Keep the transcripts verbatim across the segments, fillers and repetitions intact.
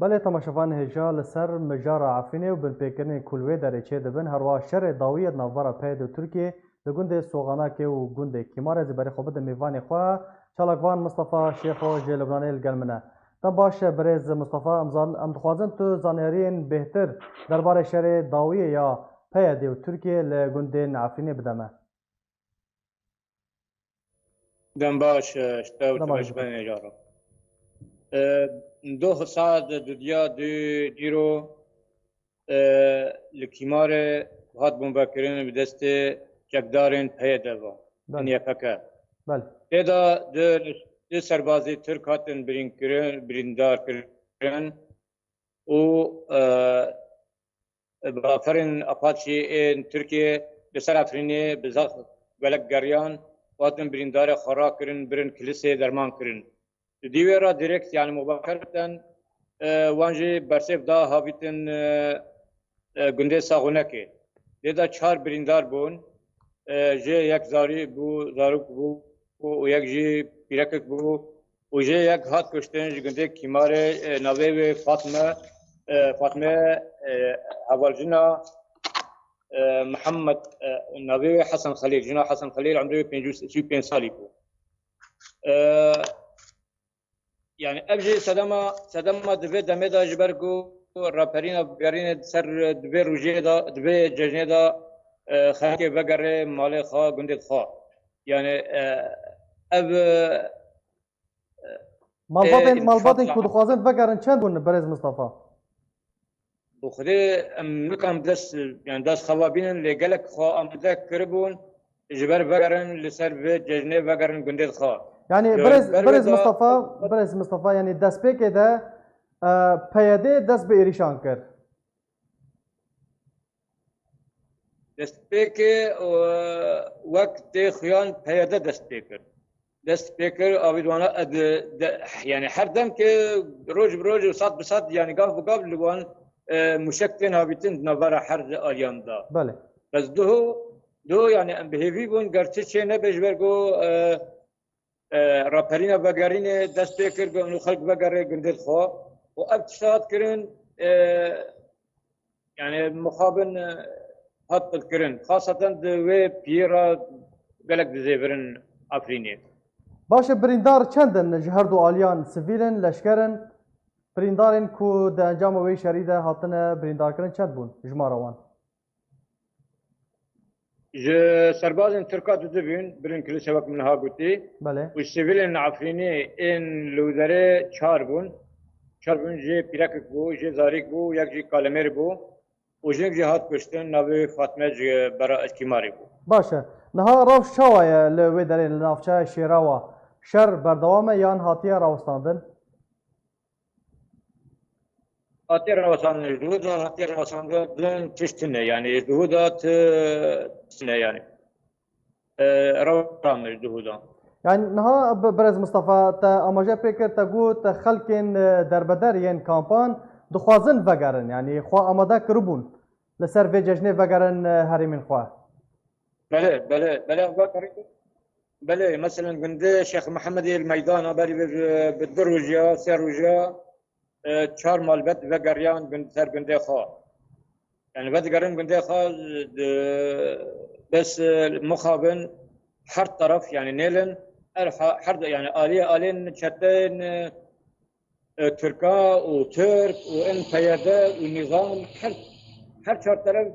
Belê temaşevanên hêja, li ser mijara Efrînê û binpêkirinên ku li wê derê çêdibin, herwiha şerê dawiyê di navbera P Y D û Tirkiyê li gundê Soxanakê û gundê Kîmarê, ez ê berê xwe bidim mêvanê xwe, çalakvan Mistefa Şêxo ji Lubnanê li gel min e. Dem baş e birêz Mistefa, em zan, em dixwazin tu zanyariyên bêhtir derbarê şerê dawiyê ya P Y D û Tirkiyê li gundên Efrînê bide me. Dem baş, e, ji te û Dem baş. Temaşevanên hêja re. E, doh saet dudiya du dîro, e, li Kîmarê hat bombekirin bi destê çekdarên P Y D ve, Belê. N Y P G. Belê. Tê de du, du serbazê Tirk hatin birînkirin, birîndar kirin û, e, bi aferên Apaçî ên Tirkiyê li ser Efrînê bi zext gelek geriyan û hatin birîndarê xwe rakirin, birin kilisê derman kirin. Di dî wê re direkt, yani mubakereten, e, wan jî bersêv da havîtin, e, e, gundê Saxûnekê. Lê de çar birîndar bûn. E, jê yek zarî bû, zarok bû û yek jî pîrekek bû. Û jê yek hat kuştin ji gundê Kîmarê, e, navê wê Fatme, e, Fatme, e, hevaljina, e, Mihemed, e, navê wê Hesen Xelîl, jina Hesen Xelîl, emrê wê pêncî û pênc salî bû. E, Yani ev jî sedema, sedema di vê demê de ji ber ku raperîna vegerînê di ser, di vê rojê de, di vê cejnê de, e, xelkê vegere malê xwe, gundê xwe. Yani, e, ev, e, Malbatên, ê, malbatên ku Fatma dixwazin vegerin çend bûn, birêz Mistefa? Bi Xwedê em nikan dest, yani dest xewa bînin, lê gelek xwe amade kiribûn, ji ber vegerin, li ser vê cejnê vegerin gundê xwe. Yani Birêz, Birêz Mistefa, Birêz Mistefa, yani destpêkê de, e, P Y D dest bi êrîşan kir. Destpêkê, e, wek tê xuyan P Y D dest pê kir. Dest pê kir, avî di wana, e, di, de, yani her dem ki roj bi roj û sat bi sat, yani gav bi gav li wan, e, mûşek tên havîtin di navbera her aliyan de. Belê. Bes duho, duho yani em bi hêvî bûn, ger çi çê nebe ji ber ku, e, e, raperîna vegerînê dest pê kir, got, nû xelk vegere gundê xwe. Û ev tişta hat kirin, e, Yani mixabin, e, hat qilkirin. Xaseten di wê piyê re gelek dizêvirin Efrînê. Baş e, birîndar çend in ji her du aliyan, sivîl in, leşker in? Birîndarên ku di encama wê şerî de hatine birîndarkirin çend bûn, jimara wan? Ji serbazên Tirka dudu bûn, birên kilisê wek min niha gotî. Belê. Û sivîlên Efrînî ên li wî derê çar bûn. Çar bûn, jê pîrekek bû, jê zarîk bû, yek jî kalemêr bû. Û jinik jî hat kuştin, navê wî Fatme ji bera Kîmarê bû. Baş e. Niha rewş çawa ye li wê derê, li navçeya Şêrawa? Şer berdewam e yan hatiye rawestandin? Hatiye rawestandin, ji duhû de hatiye rawestandin, tişt tune, yani ji duhû de ti tune yani. E, rawestandin ji duhû de. Yani niha bi-, birêz Mistefa, te amaje pê kir, te got, te xelkên, e, derbeder yên kampan dixwazin vegerin, yani xwe amade kiribûn li ser vê cejnê vegerin, e, herêmên xwe. Belê, belê, belê, ev vegerî, belê, meselen gundê Şêx Mihemedê li meydana berî bi, bi du rojiya, sê rojiya, e, çar malbet vegeriyan gund-, ser gundê xwe. Yani vedigerin gundê xwe, di, bes, e, mixabin her taraf, yani nêlin, her ha-, her de, yani aliyê, aliyên çeteyên, e, e, Tirka û Tirk û en P Y D û nîzam her, her çar teref,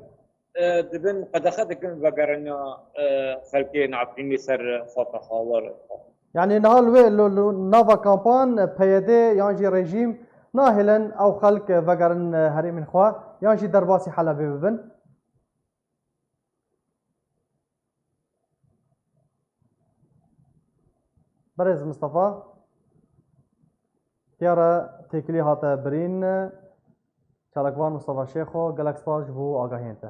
e, dibin qedexe dikin vegerina, e, xelkê Efrînî ser xaka xawar. Yani niha li wê, li, li nava kampan, e, P Y D yan jî rejîm nahêlin ew xelk vegerin, e, herêmên xwe yan jî derbasî Helebê bibin? Birêz Mistefa, tiya re têkilî hate birîn. Çalakvan Mistefa Şêxo, gelek spas ji bo agahiyên te.